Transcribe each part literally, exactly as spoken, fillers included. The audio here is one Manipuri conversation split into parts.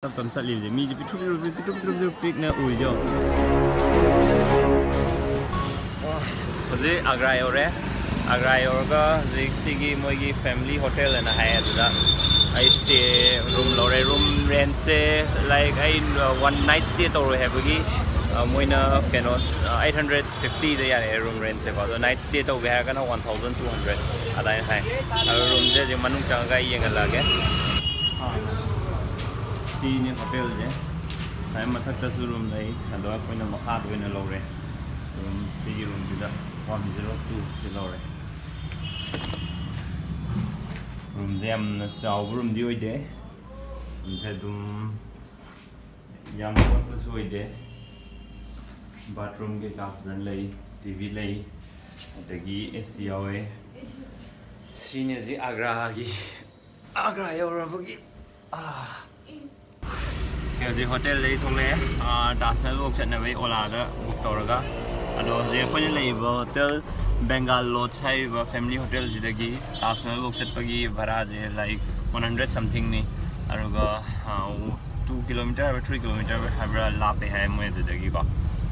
ꯇꯞ ꯇꯞ ꯆꯠꯂꯤꯕꯁꯦ, ꯃꯤꯁꯦ ꯄꯤꯛꯇ꯭ꯔꯨ ꯄꯤꯛꯇ꯭ꯔꯨ ꯄꯤꯛꯇ꯭ꯔꯨ ꯄꯤꯛꯇ꯭ꯔꯨ ꯄꯤꯛꯇ꯭ꯔꯨ ꯄꯤꯛꯅ ꯎꯔꯤꯁꯦ ꯌꯦꯡꯉꯣ꯫ ꯍꯧꯖꯤꯛ ꯑꯒ꯭ꯔꯥ ꯌꯧꯔꯦ꯫ ꯑꯒ꯭ꯔꯥ ꯌꯧꯔꯒ ꯍꯧꯖꯤꯛ ꯁꯤꯒꯤ ꯃꯣꯏꯒꯤ ꯐꯦꯃꯤꯂꯤ ꯍꯣꯇꯦꯜ ꯍꯥꯏꯅ ꯍꯥꯏ, ꯑꯗꯨꯗ ꯑꯩ ꯁ꯭ꯇꯦ ꯔꯨꯝ ꯂꯧꯔꯦ꯫ ꯔꯨꯝ ꯔꯦꯟꯁꯦ, ꯂꯥꯏꯛ, ꯑꯩ ꯋꯥꯟ ꯅꯥꯏꯠ ꯁ꯭ꯇꯦ ꯇꯧꯔꯣꯏ ꯍꯥꯏꯕꯒꯤ, ꯑ, ꯃꯣꯏꯅ ꯀꯩꯅꯣ, ꯑꯩꯠ ꯍꯟꯗ꯭ꯔꯦꯠ ꯐꯤꯐꯇꯤꯗ ꯌꯥꯔꯛꯑꯦ ꯔꯨꯝ ꯔꯦꯟꯁꯦꯀꯣ꯫ ꯑꯗꯣ ꯅꯥꯏꯠ ꯁ꯭ꯇꯦ ꯇꯧꯒꯦ ꯍꯥꯏꯔꯒꯅ ꯋꯥꯟ ꯊꯥꯎꯖꯟ ꯇꯨ ꯍꯟꯗ꯭ꯔꯦꯠ ꯑꯗꯨꯃꯥꯏꯅ ꯍꯥꯏ꯫ ꯑꯗꯣ ꯔꯨꯝꯁꯦ ꯍꯧꯖꯤꯛ ꯃꯅꯨꯡ ꯆꯪꯉꯒ ꯑꯩ ꯌꯦꯡꯍꯜꯂꯛꯑꯒꯦ꯫ ꯁꯤꯅꯤ ꯍꯣꯇꯦꯜꯁꯦ꯫ ꯁꯨꯃꯥꯏꯅ ꯃꯊꯛꯇꯁꯨ ꯔꯨꯝ ꯂꯩ, ꯑꯗꯣ ꯑꯩꯈꯣꯏꯅ ꯃꯈꯥꯗ ꯑꯣꯏꯅ ꯂꯧꯔꯦ꯫ ꯔꯨꯝ, ꯁꯤꯒꯤ ꯔꯨꯝꯁꯤꯗ ꯋꯥꯟ ꯖꯤꯔꯣ ꯇꯨ ꯁꯤ ꯂꯧꯔꯦ꯫ ꯔꯨꯝꯁꯦ ꯌꯥꯝꯅ ꯆꯥꯎꯕ ꯔꯨꯝꯗꯤ ꯑꯣꯏꯗꯦ꯫ ꯔꯨꯝꯁꯦ ꯑꯗꯨꯝ ꯌꯥꯝ ꯃꯣꯠꯄꯁꯨ ꯑꯣꯏꯗꯦ꯫ ꯕꯥꯠꯔꯨꯝ ꯀꯩꯀꯥ ꯐꯖꯅ ꯂꯩ, ꯇꯤ ꯚꯤ ꯂꯩ, ꯑꯗꯒꯤ ꯑꯦ ꯁꯤ ꯌꯥꯎꯋꯦ꯫ ꯁꯤꯅꯤ ꯍꯧꯖꯤꯛ ꯑꯒ꯭ꯔꯥꯒꯤ, ꯑꯒ꯭ꯔꯥ ꯌꯧꯔꯕꯒꯤ, ꯑꯥ꯫ ꯑꯣꯀꯦ, ꯍꯧꯖꯤꯛ ꯍꯣꯇꯦꯜꯗꯒꯤ ꯊꯣꯛꯂꯛꯑꯦ꯫ ꯑꯥ, ꯇꯥꯖ ꯃꯍꯜ ꯋꯥꯛ ꯆꯠꯅꯕꯒꯤ ꯑꯣꯂꯥꯗ ꯕꯨꯛ ꯇꯧꯔꯒ꯫ ꯑꯗꯣ ꯍꯧꯖꯤꯛ ꯑꯩꯈꯣꯏꯅ ꯂꯩꯔꯤꯕ ꯍꯣꯇꯦꯜ ꯕꯦꯡꯒꯥꯜ ꯂꯣꯗꯖ ꯍꯥꯏꯔꯤꯕ ꯐꯦꯃꯤꯂꯤ ꯍꯣꯇꯦꯜꯁꯤꯗꯒꯤ ꯇꯥꯖ ꯃꯍꯜ ꯋꯥꯛ ꯆꯠꯄꯒꯤ ꯚꯔꯥꯁꯦ, ꯂꯥꯏꯛ, ꯋꯥꯟ ꯍꯟꯗ꯭ꯔꯦꯠ ꯁꯝꯊꯤꯡꯅꯤ꯫ ꯑꯗꯨꯒ, ꯑꯥ, ꯇꯨ ꯀꯤꯂꯣꯃꯤꯇꯔ ꯍꯥꯏꯕ꯭ꯔꯥ, ꯊ꯭ꯔꯤ ꯀꯤꯂꯣꯃꯤꯇꯔ ꯍꯥꯏꯕ꯭ꯔꯥ ꯂꯥꯞꯄꯦ ꯍꯥꯏ ꯃꯣꯏ ꯑꯗꯨꯗꯒꯤꯀꯣ꯫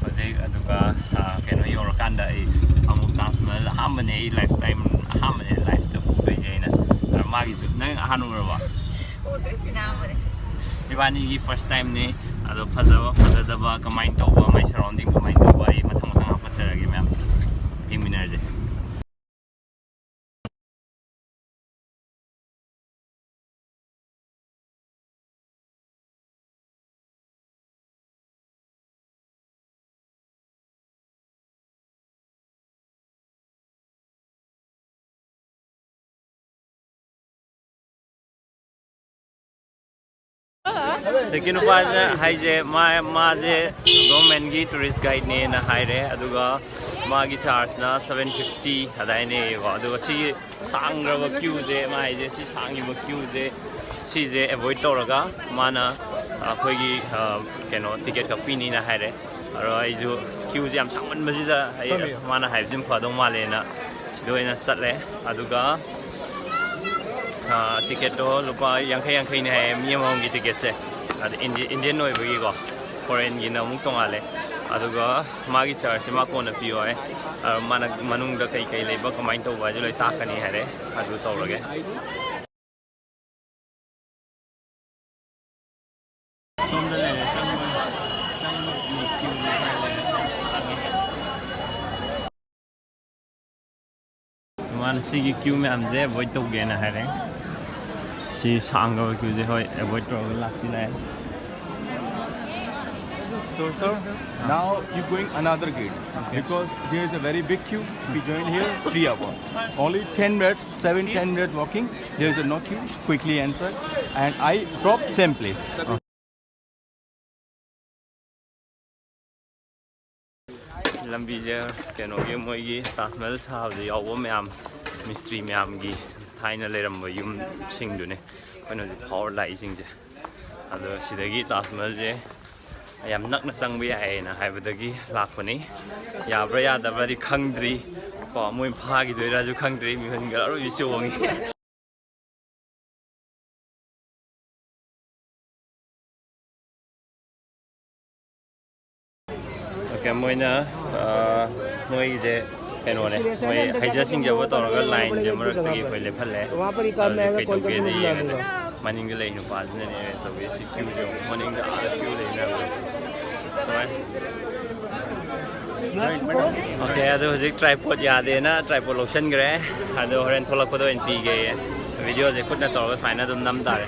ꯍꯧꯖꯤꯛ ꯑꯗꯨꯒ, ꯑꯥ, ꯀꯩꯅꯣ ꯌꯧꯔꯀꯥꯟꯗ ꯑꯩ ꯑꯃꯨꯛ ꯇꯥꯖ ꯃꯍꯜ ꯑꯍꯥꯟꯕꯅꯦ ꯑꯩ ꯂꯥꯏꯐ ꯇꯥꯏꯝ, ꯑꯍꯥꯟꯕꯅꯦ ꯂꯥꯏꯐꯇ ꯎꯗꯣꯏꯁꯦ ꯑꯩꯅ꯫ ꯑꯗꯣ ꯃꯥꯒꯤꯁꯨ, ꯅꯪ ꯑꯍꯥꯟꯕ ꯎꯔꯕꯣ? ꯎꯗ꯭ꯔꯤ, ꯁꯤꯅ ꯑꯍꯥꯟꯕꯅꯦ꯫ ꯏꯕꯥꯅꯤꯒꯤ ꯐꯥꯔꯁ ꯇꯥꯏꯝꯅꯤ꯫ ꯑꯗꯣ ꯐꯖꯕ ꯐꯖꯗꯕ ꯀꯃꯥꯏꯅ ꯇꯧꯕ, ꯃꯥꯏ ꯁꯔꯥꯎꯟꯗꯤꯡ ꯀꯃꯥꯏꯅ ꯇꯧꯕ, ꯑꯩ ꯃꯊꯪ ꯃꯊꯪ ꯍꯥꯞꯀꯠꯆꯔꯒꯦ ꯃꯌꯥꯝ, ꯌꯦꯡꯃꯤꯟꯅꯔꯁꯦ꯫ ꯁꯤꯒꯤ ꯅꯨꯄꯥꯁꯤꯅ ꯍꯥꯏꯁꯦ, ꯃꯥ, ꯃꯥꯁꯦ ꯒꯣꯔꯃꯦꯟꯒꯤ ꯇꯨꯔꯤꯁ ꯒꯥꯏꯗꯅꯦꯅ ꯍꯥꯏꯔꯦ, ꯑꯗꯨꯒ ꯃꯥꯒꯤ ꯆꯥꯔꯖꯅ ꯁꯚꯦꯟ ꯐꯤꯐꯇꯤ ꯑꯗꯥꯏꯅꯦꯌꯦꯀꯣ꯫ ꯑꯗꯨꯒ ꯁꯤꯒꯤ ꯁꯥꯡꯈ꯭ꯔꯕ ꯀ꯭ꯌꯨꯁꯦ, ꯃꯥ ꯍꯥꯏꯁꯦ ꯁꯤ ꯁꯥꯡꯉꯤꯕ ꯀ꯭ꯌꯨꯁꯦ, ꯁꯤꯁꯦ ꯑꯦꯚꯣꯏꯗ ꯇꯧꯔꯒ ꯃꯥꯅ ꯑꯩꯈꯣꯏꯒꯤ, ꯑ, ꯀꯩꯅꯣ, ꯇꯤꯀꯦꯠ ꯀꯛꯄꯤꯅꯤꯅ ꯍꯥꯏꯔꯦ꯫ ꯑꯗꯣ ꯑꯩꯁꯨ ꯀ꯭ꯌꯨꯁꯦ ꯌꯥꯝ ꯁꯥꯡꯃꯟꯕꯁꯤꯗ ꯑꯩ, ꯐꯝꯃꯤꯌꯣ꯫ ꯃꯥꯅ ꯍꯥꯏꯕꯁꯤꯅ ꯐꯗꯧ ꯃꯥꯜꯂꯦꯅ ꯁꯤꯗ ꯑꯣꯏꯅ ꯆꯠꯂꯦ꯫ ꯑꯗꯨꯒ ꯇꯤꯀꯦꯠꯇꯣ ꯂꯨꯄꯥ ꯌꯥꯡꯈꯩ ꯌꯥꯡꯈꯩꯅꯦ ꯍꯥꯏꯌꯦ, ꯃꯤ ꯑꯃꯃꯝꯒꯤ ꯇꯤꯀꯦꯠꯁꯦ꯫ ꯑꯗ ꯏꯟꯗꯤ- ꯏꯟꯗꯤꯌꯟ ꯑꯣꯏꯕꯒꯤꯀꯣ, ꯐꯣꯔꯦꯟꯒꯤꯅ ꯑꯃꯨꯛ ꯇꯣꯡꯉꯥꯜꯂꯦ꯫ ꯑꯗꯨꯒ ꯃꯥꯒꯤ ꯆꯥꯔꯖꯁꯦ ꯃꯥ ꯀꯣꯟꯅ ꯄꯤꯌꯣ ꯍꯥꯏ꯫ ꯑ, ꯃꯥꯅ ꯃꯅꯨꯡꯗ ꯀꯩ ꯀꯩ ꯂꯩꯕ, ꯀꯃꯥꯏꯅ ꯇꯧꯕ ꯍꯥꯏꯗꯨ ꯂꯣꯏ ꯇꯥꯛꯀꯅꯤ ꯍꯥꯏꯔꯦ꯫ ꯑꯗꯨ ꯇꯧꯔꯒꯦ꯫ ꯁꯣꯝꯗ ꯂꯩꯔꯦ, ꯆꯪꯕ, ꯆꯪꯕꯒꯤ ꯀ꯭ꯌꯨ ꯂꯩꯔꯦ꯫ ꯃꯥꯅ ꯁꯤꯒꯤ ꯀ꯭ꯌꯨ ꯃꯌꯥꯝꯁꯦ ꯑꯦꯚꯣꯏꯗ ꯇꯧꯒꯦꯅ ꯍꯥꯏꯔꯦ꯫ ꯁꯤ ꯁꯥꯡꯈ꯭ꯔꯕ ꯀ꯭ꯌꯨꯁꯦ, ꯍꯣꯏ, ꯑꯦꯚꯣꯏꯗ ꯇꯧꯔꯒ ꯂꯥꯛꯇꯤ ꯂꯥꯛꯑꯦ꯫ So, sir, now you going another gate because there is a very big queue. If you join here, three hour. Only ten minutes, seven, ten minutes walking. There is a no queue. Quickly answer. And I drop same place. ꯂꯝꯕꯤꯁꯦ ꯀꯩꯅꯣꯒꯤ, ꯃꯣꯏꯒꯤ ꯇꯥꯖ ꯃꯍꯜ ꯁꯥꯕꯗ ꯌꯥꯎꯕ ꯃꯌꯥꯝ, ꯃꯤꯁꯇ꯭ꯔꯤ ꯃꯌꯥꯝꯒꯤ ꯊꯥꯏꯅ ꯂꯩꯔꯝꯕ ꯌꯨꯝꯁꯤꯡꯗꯨꯅꯦ ꯑꯩꯈꯣꯏꯅ ꯍꯧꯖꯤꯛ ꯐꯥꯎꯔ ꯂꯥꯛꯏꯁꯤꯡꯁꯦ꯫ ꯑꯗꯣ ꯁꯤꯗꯒꯤ ꯇꯥꯖ ꯃꯍꯜꯁꯦ ꯌꯥꯝ ꯅꯛꯅ ꯆꯪꯕ ꯌꯥꯏꯌꯦꯅ ꯍꯥꯏꯕꯗꯒꯤ ꯂꯥꯛꯄꯅꯤ꯫ ꯌꯥꯕ꯭ꯔꯥ ꯌꯥꯗꯕ꯭ꯔꯥꯗꯤ ꯈꯪꯗ꯭ꯔꯤ ꯀꯣ, ꯃꯣꯏ ꯐꯥꯈꯤꯗꯣꯏꯔꯥꯁꯨ ꯈꯪꯗ꯭ꯔꯤ, ꯃꯤꯍꯨꯟꯒ ꯑꯔꯣꯏꯕꯤ ꯆꯣꯡꯉꯤ꯫ ꯑꯣꯀꯦ, ꯃꯣꯏꯅ, ꯑ, ꯃꯣꯏꯒꯤꯁꯦ ꯀꯩꯅꯣꯅꯦ, ꯃꯣꯏ ꯍꯩꯖ ꯁꯤꯡꯖꯕ ꯇꯧꯔꯒ ꯂꯥꯏꯟꯁꯦ ꯃꯔꯛꯇꯒꯤ ꯑꯩꯈꯣꯏ ꯂꯦꯞꯍꯜꯂꯦ꯫ ꯑꯗꯨꯗꯤ ꯀꯩꯗꯧꯒꯦꯗꯤ ꯌꯦꯡꯉꯁꯦ꯫ ꯃꯅꯤꯡꯗ ꯂꯩ ꯅꯨꯄꯥꯁꯤꯅꯅꯦ ꯇꯧꯔꯤꯁꯦ, ꯀ꯭ꯌꯨꯁꯦ ꯃꯅꯤꯡꯗ ꯑꯥꯗ ꯀ꯭ꯌꯨ ꯂꯩ ꯃꯌꯥꯝꯗꯣ꯫ ꯁꯨꯃꯥꯏꯅ꯫ ꯑꯣꯀꯦ, ꯑꯗꯣ ꯍꯧꯖꯤꯛ ꯇ꯭ꯔꯥꯏꯄꯣꯠ ꯌꯥꯗꯦꯅ ꯇ꯭ꯔꯥꯏꯄꯣꯠ ꯂꯧꯁꯟꯈ꯭ꯔꯦ꯫ ꯑꯗꯣ ꯍꯣꯔꯦꯟ ꯊꯣꯛꯂꯛꯄꯗ ꯑꯣꯏꯅ ꯄꯤꯒꯦꯌꯦ꯫ ꯚꯤꯗꯤꯑꯣꯁꯦ ꯈꯨꯠꯅ ꯇꯧꯔꯒ ꯁꯨꯃꯥꯏꯅ ꯑꯗꯨꯝ ꯅꯝ ꯇꯥꯔꯦ꯫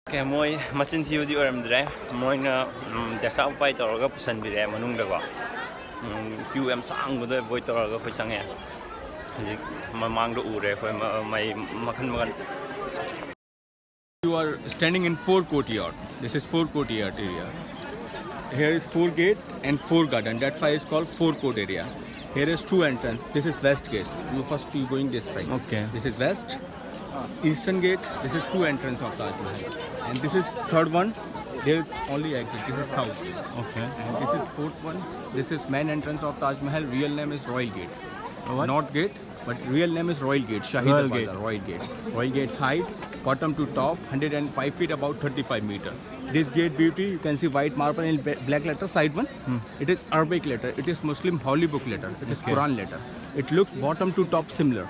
ꯑꯣꯀꯦ, ꯃꯣꯏ ꯃꯆꯤꯟ ꯊꯤꯕꯗꯤ ꯑꯣꯏꯔꯝꯗ꯭ꯔꯦ꯫ ꯃꯣꯏꯅ, ꯎꯝ, ꯗꯦꯁꯥ ꯎꯄꯥꯏ ꯇꯧꯔꯒ ꯄꯨꯁꯟꯕꯤꯔꯛꯑꯦ ꯃꯅꯨꯡꯗꯀꯣ꯫ ꯎꯝ, ꯀ꯭ꯌꯨ ꯌꯥꯝ ꯁꯥꯡꯕꯗꯣ ꯑꯦꯚꯣꯏꯗ ꯇꯧꯔꯒ ꯑꯩꯈꯣꯏ ꯆꯪꯉꯦ꯫ ꯍꯧꯖꯤꯛ ꯃꯃꯥꯡꯗ ꯎꯔꯦ ꯑꯩꯈꯣꯏ ꯃ-, ꯃꯩ ꯃꯈꯟ ꯃꯈꯟ꯫ You are standing in four courtyard. This is four courtyard area. Here is four gate and four garden. That's why it's called four court area. Here is two entrance. This is west gate. You first you going this side. Okay. This is west. Eastern gate. This is two entrance of Taj Mahal. And this is third one. There is only exit. This is south. Okay. And this is fourth one. This is main entrance of Taj Mahal. Real name is Royal Gate. What? North gate. But real name is Royal Gate, Shahi Royal Darwaza, Gate. Royal Gate. Royal Gate height, bottom to top, hundred and five feet, about thirty-five meter. This gate beauty, you can see white marble in bla- black letter, side one. It is Arabic letter, it is Muslim holy book letter, it is Quran letter. It looks bottom to top similar,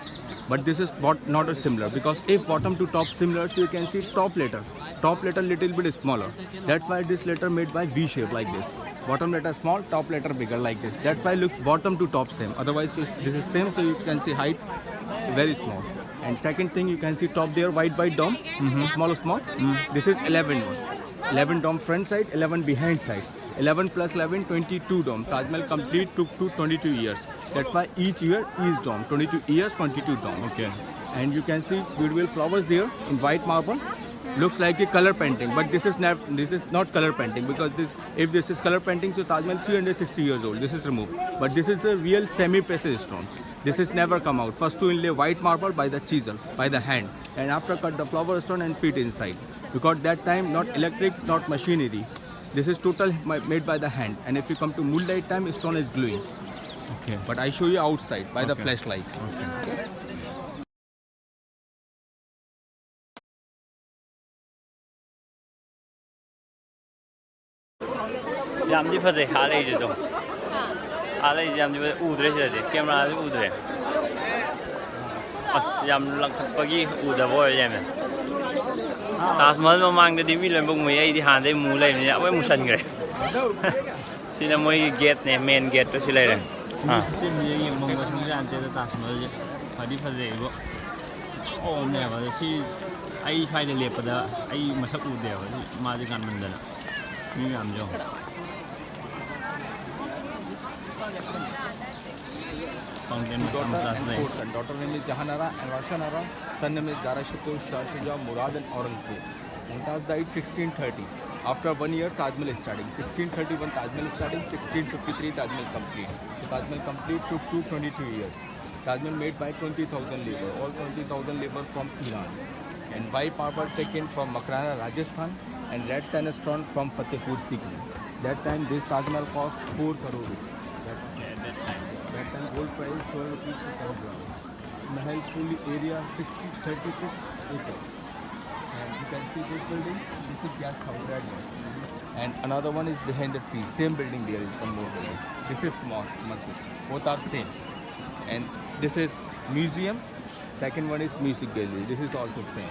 but this is bot- not a similar, because if bottom to top similar, so you can see top letter. Top letter little bit smaller. That's why this letter made by V shape like this. Bottom letter small, top letter bigger like this. That's why it looks bottom to top same. Otherwise, it's, this is same, so you can see height very small. And second thing, you can see top there, white white dome, small small. This is eleven one. eleven dome front side, eleven behind side. eleven plus eleven, twenty-two dome. Taj Mahal complete took to twenty-two years. That's why each year is dome. twenty-two years, twenty-two domes. Okay. And you can see beautiful flowers there in white marble. Looks like a color painting, but this is not this is not color painting, because this if this is color painting, so Taj Mahal three hundred sixty years old. This is removed, but this is a real semi-precious stones. This is never come out. First to inlay white marble by the chisel, by the hand, and after cut the flower stone and fit inside. Because that time not electric, not machinery. This is total ma- made by the hand. And if you come to moonlight time, stone is glowing. Okay. But I show you outside by the Okay. flashlight. Okay. ꯌꯥꯝꯗꯤ ꯐꯖꯩ ꯑꯥ ꯂꯩꯁꯦ ꯑꯗꯨꯝ꯫ ꯑꯥ ꯂꯩꯁꯦ ꯌꯥꯝꯗꯤ ꯐꯖꯩ꯫ ꯎꯗ꯭ꯔꯦ ꯁꯤꯗꯗꯤ, ꯀꯦꯃꯦꯔꯥꯗꯤ ꯎꯗ꯭ꯔꯦ꯫ ꯑꯁ, ꯌꯥꯝ ꯂꯪꯈꯠꯄꯒꯤ ꯎꯗꯕ ꯑꯣꯏꯔꯦ ꯌꯥꯝꯅ꯫ ꯇꯥꯖ ꯃꯍꯜ ꯃꯃꯥꯡꯗꯗꯤ ꯃꯤ ꯂꯣꯏꯅꯃꯛ ꯃꯨꯏ, ꯑꯩꯗꯤ ꯍꯥꯟꯅꯗꯩ ꯃꯨ ꯂꯩꯕꯅꯤꯅ ꯂꯣꯏ ꯃꯨꯁꯟꯈ꯭ꯔꯦ꯫ ꯁꯤꯅ ꯃꯣꯏꯒꯤ ꯒꯦꯠꯅꯦ, ꯃꯦꯟ ꯒꯦꯠꯇꯣ ꯁꯤ ꯂꯩꯔꯦ꯫ ꯑꯥ꯫ ꯆꯤꯟꯁꯤꯗ ꯌꯦꯡꯐꯝꯒ ꯁꯨꯡꯌꯥ ꯌꯥꯗꯦꯗ ꯇꯥꯖ ꯃꯍꯜꯁꯦ꯫ ꯐꯗꯤ ꯐꯖꯩꯕꯣ꯫ ꯆꯥꯎꯕꯅꯦꯕ꯫ ꯑꯗꯣ ꯁꯤ ꯑꯩ ꯁ꯭ꯋꯥꯏꯗ ꯂꯦꯞꯄꯗ ꯑꯩ ꯃꯁꯛ ꯎꯗꯦꯕ꯫ ꯁꯤ ꯃꯥꯁꯦ ꯉꯥꯟꯃꯟꯗꯅ꯫ ꯃꯤ ꯃꯌꯥꯝꯁꯦ ꯌꯦꯡꯉꯣ꯫ ꯐꯥꯎꯟꯇꯦꯟ ꯃꯆꯥ ꯃꯆꯥꯁꯨ ꯂꯩ꯫ Four son. Daughter name is Jahanara and Roshanara. Son name is Dara Shukr, Shah Shuja, Murad and Aurangzeb. Mumtaz died sixteen thirty. After one year, Taj Mahal is starting. sixteen thirty-one Taj Mahal is starting, sixteen fifty-three Taj Mahal complete. So Taj Mahal complete took two twenty-two years. Taj Mahal made by twenty thousand labor, all twenty thousand labor from Iran. And white marble taken from Makrana, Rajasthan, and red sandstone from Fatehpur Sikri. That time this Taj Mahal cost four crore rupees. That, that time, that And gold price twelve rupees per kilogram. Mahal fully area sixty, thirty-six acres. And you can see this building, this is guest house. And another one is behind the tree, same building there is some more building. This is mosque, masjid. Both are same. And this is museum. Second one is music gallery. This is also same.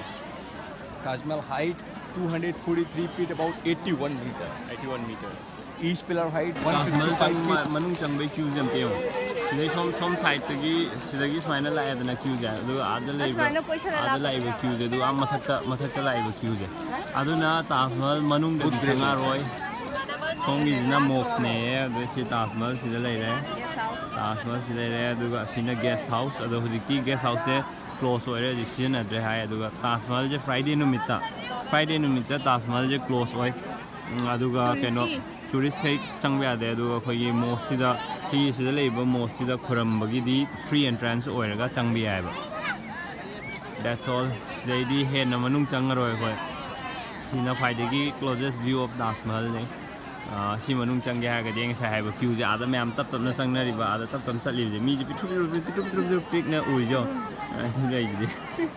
Taj Mahal height two hundred forty-three feet, about eighty-one meter. Eighty-one meter. Each pillar height one sixty-five feet. ꯃꯅꯨꯡ ꯆꯪꯕꯩ ꯀ꯭ꯌꯨꯁꯦ ꯑꯝꯇ ꯌꯦꯡꯉꯣ꯫ ꯁꯤꯗꯩ ꯁꯣꯝ ꯁꯣꯝ ꯁꯥꯏꯠꯇꯒꯤ ꯁꯤꯗꯒꯤ ꯁꯨꯃꯥꯏꯅ ꯂꯥꯛꯑꯦꯗꯅ ꯀ꯭ꯌꯨꯁꯦ, ꯑꯗꯨꯒ ꯑꯥꯗ ꯂꯩꯕ ꯑꯥꯗ ꯂꯥꯛꯏꯕ ꯀ꯭ꯌꯨꯁꯦ, ꯑꯗꯨꯒ ꯑꯥ ꯃꯊꯛꯇ ꯃꯊꯛꯇ ꯂꯥꯛꯏꯕ ꯀ꯭ꯌꯨꯁꯦ꯫ ꯑꯗꯨꯅ ꯇꯥꯖ ꯃꯍꯜ ꯃꯅꯨꯡꯗꯗꯤ ꯆꯪꯉꯛꯑꯔꯣꯏ꯫ ꯁꯣꯝꯒꯤꯁꯤꯅ ꯃꯣꯛꯁꯅꯦꯌꯦ꯫ ꯑꯗꯨ ꯁꯤ ꯇꯥꯖ ꯃꯍꯜ ꯁꯤꯗ ꯂꯩꯔꯦ꯫ ꯇꯥꯖ ꯃꯍꯜ ꯁꯤ ꯂꯩꯔꯦ꯫ ꯑꯗꯨꯒ ꯑꯁꯤꯅ ꯒꯦꯁ ꯍꯥꯎꯁ꯫ ꯑꯗꯣ ꯍꯧꯖꯤꯛꯇꯤ ꯒꯦꯁ ꯍꯥꯎꯁꯁꯦ ꯀ꯭ꯂꯣꯁ ꯑꯣꯏꯔꯦ, ꯍꯧꯖꯤꯛ ꯁꯤꯖꯤꯟꯅꯗ꯭ꯔꯦ ꯍꯥꯏ꯫ ꯑꯗꯨꯒ ꯇꯥꯖ ꯃꯍꯜꯁꯦ ꯐ꯭ꯔꯥꯏꯗꯦ ꯅꯨꯃꯤꯠꯇ, ꯐ꯭ꯔꯥꯏꯗꯦ ꯅꯨꯃꯤꯠꯇ ꯇꯥꯖ ꯃꯍꯜꯁꯦ ꯀ꯭ꯂꯣꯁ ꯑꯣꯏ꯫ ꯎꯝ, ꯑꯗꯨꯒ ꯀꯩꯅꯣ, ꯇꯨꯔꯤꯁꯈꯩ ꯆꯪꯕ ꯌꯥꯗꯦ꯫ ꯑꯗꯨꯒ ꯑꯩꯈꯣꯏꯒꯤ ꯃꯣꯁꯁꯤꯗ, ꯁꯤꯒꯤꯁꯤꯗ ꯂꯩꯔꯤꯕ ꯃꯣꯁꯁꯤꯗ ꯈꯨꯔꯝꯕꯒꯤꯗꯤ ꯐ꯭ꯔꯤ ꯑꯦꯟꯇ꯭ꯔꯥꯟꯁ ꯑꯣꯏꯔꯒ ꯆꯪꯕ ꯌꯥꯏꯑꯕ꯫ That's all. ꯁꯤꯗꯩꯗꯤ ꯍꯦꯟꯅ ꯃꯅꯨꯡ ꯆꯪꯉꯔꯣꯏ ꯑꯩꯈꯣꯏ꯫ ꯁꯤꯅ ꯈ꯭ꯋꯥꯏꯗꯒꯤ closest view of ꯇꯥꯖ ꯃꯍꯜꯅꯤ꯫ ꯑꯥ, ꯁꯤ ꯃꯅꯨꯡ ꯆꯪꯒꯦ ꯍꯥꯏꯔꯒꯗꯤ ꯑꯩ ꯉꯁꯥꯏ ꯍꯥꯏꯕ ꯀ꯭ꯌꯨꯁꯦ, ꯑꯥꯗ ꯃꯌꯥꯝ ꯇꯞ ꯇꯞꯅ ꯆꯪꯅꯔꯤꯕ, ꯑꯥꯗ ꯇꯞ ꯇꯞꯅ ꯆꯠꯂꯤꯕꯁꯦ, ꯃꯤꯁꯦ ꯄꯤꯛꯇ꯭ꯔꯨ ꯄꯤꯛꯇ꯭ꯔꯨ ꯄꯤꯛꯇ꯭ꯔꯨ ꯄꯤꯛꯇ꯭ꯔꯨ ꯄꯤꯛꯇ꯭ꯔꯨ ꯄꯤꯛꯅ ꯎꯔꯤꯁꯦ ꯌꯦꯡꯉꯣ꯫ ꯑꯥ, ꯁꯤ ꯂꯩꯁꯤꯗꯤ꯫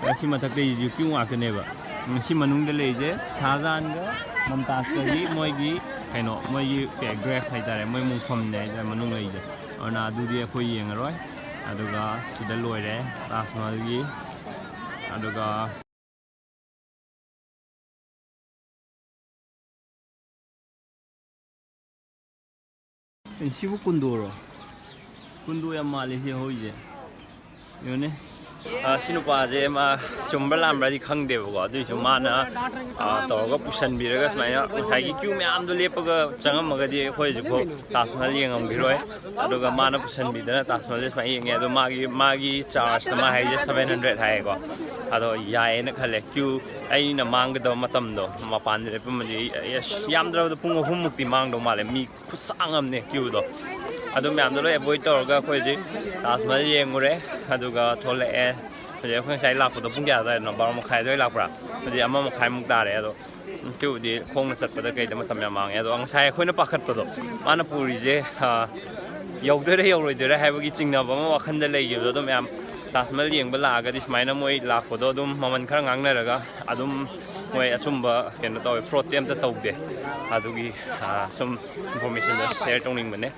ꯑꯥ, ꯁꯤ ꯃꯊꯛꯇ ꯂꯩꯁꯤꯁꯨ ꯀ꯭ꯌꯨ ꯉꯥꯛꯇꯅꯦꯕ꯫ ꯎꯝ, ꯁꯤ ꯃꯅꯨꯡꯗ ꯂꯩꯁꯦ ꯁꯥꯍꯖꯥꯟꯒ ꯃꯝꯇꯥꯖꯀꯒꯤ ꯃꯣꯏꯒꯤ ꯀꯩꯅꯣ, ꯃꯣꯏꯒꯤ ꯒ꯭ꯔꯦꯐ ꯍꯥꯏꯇꯥꯔꯦ, ꯃꯣꯏ ꯃꯣꯡꯐꯝꯅꯦ ꯍꯥꯏꯇꯥꯔꯦ ꯃꯅꯨꯡ ꯂꯩꯁꯦ꯫ ꯑꯗꯨꯅ ꯑꯗꯨꯗꯤ ꯑꯩꯈꯣꯏ ꯌꯦꯡꯉꯔꯣꯏ꯫ ꯑꯗꯨꯒ ꯁꯤꯗ ꯂꯣꯏꯔꯦ ꯇꯥꯖ ꯃꯍꯜꯒꯤ꯫ ꯑꯗꯨꯒ ꯑꯦ, ꯁꯤꯕꯨ ꯀꯨꯟꯗꯣꯔꯣ? ꯀꯨꯟꯗꯣ ꯌꯥꯝ ꯃꯥꯜꯂꯤ ꯁꯤ ꯍꯧꯔꯤꯁꯦ꯫ ꯌꯦꯡꯉꯨꯅꯦ꯫ ꯑ, ꯁꯤ ꯅꯨꯄꯥꯁꯦ ꯃꯥ ꯆꯨꯝꯕ꯭ꯔꯥ ꯂꯥꯟꯕ꯭ꯔꯥꯗꯤ ꯈꯪꯗꯦꯕꯀꯣ, ꯑꯗꯨꯏꯁꯨ ꯃꯥꯅ, ꯑ, ꯇꯧꯔꯒ ꯄꯨꯁꯟꯕꯤꯔꯒ ꯁꯨꯃꯥꯏꯅ ꯉꯁꯥꯏꯒꯤ ꯀ꯭ꯌꯨ ꯃꯌꯥꯝꯗꯣ ꯂꯦꯞꯄꯒ ꯆꯪꯉꯝꯃꯒꯗꯤ ꯑꯩꯈꯣꯏ ꯍꯧꯖꯤꯛꯐꯥꯎ ꯇꯥꯖ ꯃꯍꯜ ꯌꯦꯡꯉꯝꯈꯤꯔꯣꯏ꯫ ꯑꯗꯨꯒ ꯃꯥꯅ ꯄꯨꯁꯟꯕꯤꯗꯅ ꯇꯥꯖ ꯃꯍꯜꯁꯦ ꯁꯨꯃꯥꯏꯅ ꯌꯦꯡꯉꯦ꯫ ꯑꯗꯣ ꯃꯥꯒꯤ, ꯃꯥꯒꯤ ꯆꯥꯔꯖꯇ ꯃꯥ ꯍꯥꯏꯁꯦ seven hundred ꯍꯥꯏꯌꯦꯀꯣ꯫ ꯑꯗꯣ ꯌꯥꯏꯌꯦꯅ ꯈꯜꯂꯦ꯫ ꯀ꯭ꯌꯨ ꯑꯩꯅ ꯃꯥꯡꯒꯗꯕ ꯃꯇꯝꯗꯣ ꯃꯄꯥꯟꯗ ꯂꯦꯞꯄꯝꯃꯗꯤ ꯑꯩ, ꯑꯁ, ꯌꯥꯝꯗ꯭ꯔꯕꯗ ꯄꯨꯡ ꯑꯍꯨꯝꯃꯨꯛꯇꯤ ꯃꯥꯡꯗꯧ ꯃꯥꯜꯂꯦ꯫ ꯃꯤ ꯈꯨꯁꯥꯡ ꯑꯃꯅꯦ ꯀ꯭ꯌꯨꯗꯣ꯫ ꯑꯗꯨ ꯃꯌꯥꯝꯗꯣ ꯂꯣꯏ ꯑꯦꯚꯣꯏꯗ ꯇꯧꯔꯒ ꯑꯩꯈꯣꯏ ꯍꯧꯖꯤꯛ ꯇꯥꯖ ꯃꯍꯜ ꯌꯦꯡꯉꯨꯔꯦ꯫ ꯑꯗꯨꯒ ꯊꯣꯛꯂꯛꯑꯦ꯫ ꯍꯧꯖꯤꯛ ꯑꯩꯈꯣꯏ ꯉꯁꯥꯏ ꯂꯥꯛꯄꯗꯣ ꯄꯨꯡ ꯀꯌꯥ ꯑꯗꯨꯋꯥꯏꯗꯅꯣ? ꯕꯥꯔꯣ ꯃꯈꯥꯏ ꯑꯗꯨꯋꯥꯏ ꯂꯥꯛꯄ꯭ꯔꯥ? ꯍꯧꯖꯤꯛ ꯑꯃ ꯃꯈꯥꯏꯃꯨꯛ ꯇꯥꯔꯦ꯫ ꯑꯗꯣ ꯁꯤꯕꯨꯗꯤ ꯈꯣꯡꯅ ꯆꯠꯄꯗ ꯀꯩꯗ ꯃꯇꯝ ꯌꯥꯝ ꯃꯥꯡꯉꯦ꯫ ꯑꯗꯣ ꯉꯁꯥꯏ ꯑꯩꯈꯣꯏꯅ ꯄꯥꯈꯠꯄꯗꯣ, ꯃꯥꯅ ꯄꯨꯔꯤꯁꯦ, ꯑ, ꯌꯧꯗꯣꯏꯔꯥ ꯌꯧꯔꯣꯏꯗꯣꯏꯔꯥ ꯍꯥꯏꯕꯒꯤ ꯆꯤꯡꯅꯕ ꯑꯃ ꯋꯥꯈꯜꯗ ꯂꯩꯈꯤꯕꯗꯣ, ꯑꯗꯨꯝ ꯃꯌꯥꯝ ꯇꯥꯖ ꯃꯍꯜ ꯌꯦꯡꯕ ꯂꯥꯛꯑꯒꯗꯤ ꯁꯨꯃꯥꯏꯅ ꯃꯣꯏ ꯂꯥꯛꯄꯗꯣ ꯑꯗꯨꯝ ꯃꯃꯜ ꯈꯔ ꯉꯥꯡꯅꯔꯒ ꯑꯗꯨꯝ ꯃꯣꯏ ꯑꯆꯨꯝꯕ ꯀꯩꯅꯣ ꯇꯧꯋꯦ, ꯐ꯭ꯔꯣꯗꯇꯤ ꯑꯝꯇ ꯇꯧꯗꯦ꯫ ꯑꯗꯨꯒꯤ ꯁꯨꯝ ꯏꯟꯐꯣꯔꯃꯦꯁꯟꯗꯣ ꯁꯤꯌꯔ ꯇꯧꯅꯤꯡꯕꯅꯦ꯫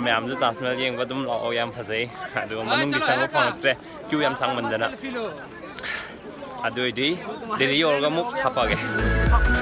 ꯃꯌꯥꯝꯁꯨ ꯇꯥꯖ ꯃꯍꯜ ꯌꯦꯡꯕ ꯑꯗꯨꯝ ꯂꯥꯛꯑꯣ, ꯌꯥꯝ ꯐꯖꯩ꯫ ꯑꯗꯨꯒ ꯃꯅꯨꯡꯒꯤ ꯆꯪꯕ ꯐꯪꯉꯛꯇ꯭ꯔꯦ, ꯀ꯭ꯌꯨ ꯌꯥꯝ ꯁꯥꯡꯃꯟꯗꯅ꯫ ꯑꯗꯨ ꯑꯣꯏꯗꯤ ꯗꯦꯜꯂꯤ ꯌꯧꯔꯒ ꯑꯃꯨꯛ ꯍꯥꯄꯛꯑꯒꯦ꯫